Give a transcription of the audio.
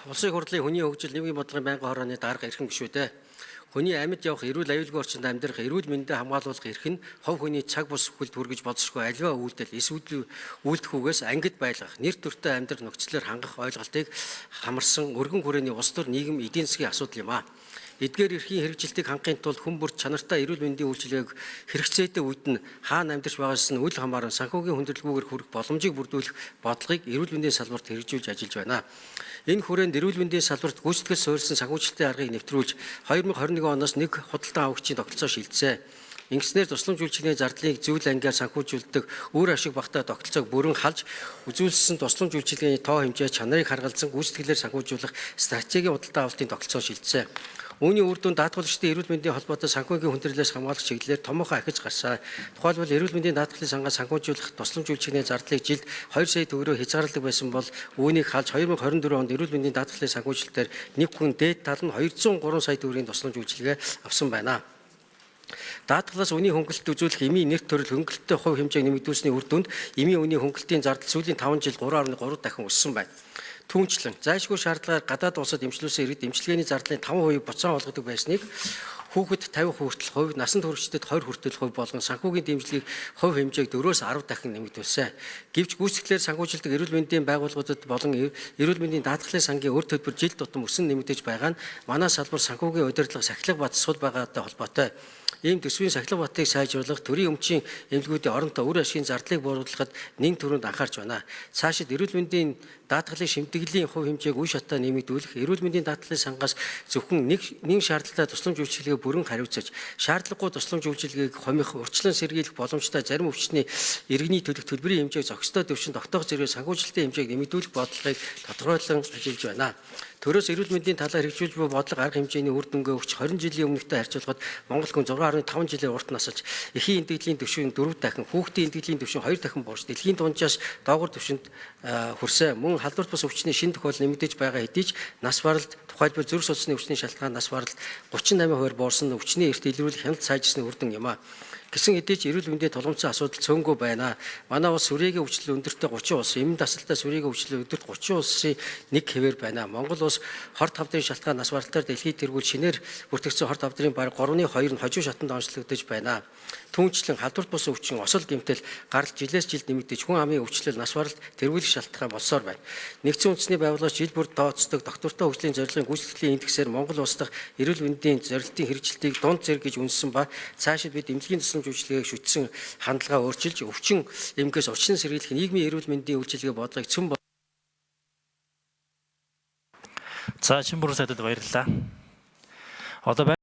Улсын хурлын хүний хөгжил нийгмийн бодлогын байнгын хорооны дарга эрхэм гишүүдээ. Хүний амьд явах, эрүүл аюулгүй орчинд амьдрах, эрүүл мэндээ хамгаалуулах эрх нь хувь хүний цаг бус хүлд хүргэж болзошгүй аливаа үйлдэл, эс үйлдэхүүгээс ангид байлгах, нэр төртэй амьдрах нөхцлөөр хангах ойлголтыг хамарсан өргөн хүрээний улс төр, нийгэм, эдийн засгийн асуудал юм аа. Эдгээр эрхийн хэрэгжилтийг хангахын тулд хүн бүр чанартай эрүүл мэндийн үйлчилгээг хэрэгцээтэй үед нь хаана амьдарч байгаас нь үл хамааран санхүүгийн хүндрэлгүйгээр хүрэх боломжийг бүрдүүлэх бодлогыг эрүүл мэндийн салбарт хэрэгжүүлж ажиллаж байна. Энэ хүрээнд эрүүл мэндийн салбарт гүйцэтгэл суурилсан санхүүжилтийн аргыг нэвтрүүлж 2021 оноос нэг худалдан авагчийн тогтолцоо шилжсэн. Ингэснээр тусламж үйлчилгээний зардлыг зүйл ангиар санхүүжүүлдэг үр ашиг багтаа тогтолцоог бүрэн халж үзүүлсэн тусламж үйлчилгээний тоо хэмжээ чанарыг харгалзан гүйцэтгэлээр санхүүжүүлэх стратегийн худалдан авалтын тогтолцоо шилжсэн. Үүний үр дүнд даатгуулагчдын эрүүл мэндийн холбоотой санхүүгийн хүндрэлээс хамгаалах чиглэлээр томоохон ахиж гарсан. Тухайлбал эрүүл мэндийн даатгалын сангаас санхүүжүүлэх тусламж үйлчилгээний зардлыг жилд 2 сая төгрөгөөр хязгаарладаг байсан бол үүнийг халж 2024 онд эрүүл мэндийн даатгалын санхүүжилтээр нэг хүн дээд тал нь 203 сая төгрөгийн тусламж үйлчилгээ авсан байна. Даатгалаас үнийн хөнгөлөлт үзүүлэх эмийн нэр төрөл хөнгөлөлттэй хувь хэмжээг нэмэгдүүлсэний үр дүнд эмийн үнийн хөнгөлтийн зардал сүүлийн 5 жил 3.3 дахин өссөн байна. Түүнчлэн зайлшгүй шаардлагаар гадаад улсад эмчлүүлсэн иргэд эмчилгээний зардлын 5% буцаан олгодог байсныг хүүхэд 50 хүртэл хувь, насанд хүрэгчдэд 20 хүртэл хувь болгон санхүүгийн дэмжлэгийг хувь хэмжээг 4-өөс 10 дахин нэмэгдүүлсэн. Гэвч гүйцэтгэлээр санхүүжилдэг эрүүл мэндийн байгууллагуудад болон эрүүл мэндийн даатгалын сангийн өр төлбөр жил тутам өсөн нэмэгдэж байгаа нь манай салбар санхүүгийн удирдлага сахилга бат сул байгаатай холбоотой. Ийм төсвийн сахилга батыг сайжруулах, төрийн өмчийн эмнэлгүүдийн оронтой үр ашигын зардлыг бууруулахад нэн түрүүнд анхаарч байна. Цаашид эрүүл мэндийн даатгалын шимтгэлийн хувь хэмжээг үе шатаа нэмэгдүүлэх, эрүүл мэндийн даатгалын сангаас зөвхөн нэг нэгэн шаардлагатай тусламж үйлчилгээг бүрэн хариуцаж, шаардлагагүй тусламж үйлчилгээг хомих, урьдчилан сэргийлэх боломжтой зарим өвчтний иргэний төлөх төлбөрийн хэмжээг зохистой түвшинд тогтоох зэрэг санхүүжилтийн хэмжээг нэмэгдүүлэх бодлогыг тодорхойлон ажиллаж байна. Төрөөс эрүүл мэндийн талаар хэрэгжүүлж буй бодлого арга хэмжээний үр дүнгээ өгч 20 жилийн өмнөхтэй харьцуулахад Монгол хүн 6.5 жилээр урт насалж, эхийн эндэгдлийн түвшин 4 дахин, хүүхдийн эндэгдлийн түвшин 2 дахин буурч, дэлхийн дунджаас доогуур түвшинд хүрсэн. Мөн халдварт бус өвчний шинэ тохиолдол нэмэгдэж байгаа хэдий ч нас баралд, тухайлбал зүрх судасны өвчний шалтгаан нас баралд 38% буурсан нь өвчний эрт илрүүлэх хяналт сайжирсны үр дүн юм а. Гэсэн хэдий ч эрүүл мэндийн тулгамдсан асуудал цөөнгүй байна. Манай улс сүрээгийн өвчлөл өндөртэй 30 улс, эмэн дасгалтай сүрээгийн өвчлөл өдөрт 30 улсын нэг хэвээр байна. Монгол улс хорт хавдрын шалтгаан нас баралтаар дэлхийд тэргүүл шинээр бүртгэгдсэн хорт хавдрын бараг 3-ны 2 нь хожим шатанд онцлогдож байна. Түүнчлэн халдварт бус өвчин, осол гэмтэл гарал жилээс жилд нэмэгдэж хүн амын өвчлөл нас баралд тэргүүлэх шалтгаан болсоор байна. Нэгдсэн үндэсний байгууллагаас жил бүр тооцдог доктортой хөгжлийн зорилгын гүйцэтгэлийн индексээр Монгол улс дахь эрүүл мэндийн зорилтын хэрэгжилтийг дунд зэрэг гэж үнэлсэн ба цаашид бид эмнэлгийн тусламж үйлчилгээг шүтсэн хандлагаа өөрчилж өвчин эмгээс урьдчилан сэргийлэх нийгмийн эрүүл мэндийн үйлчилгээ бодлогыг цөм За, Шинбүрэн сайдад баярлалаа. Одоо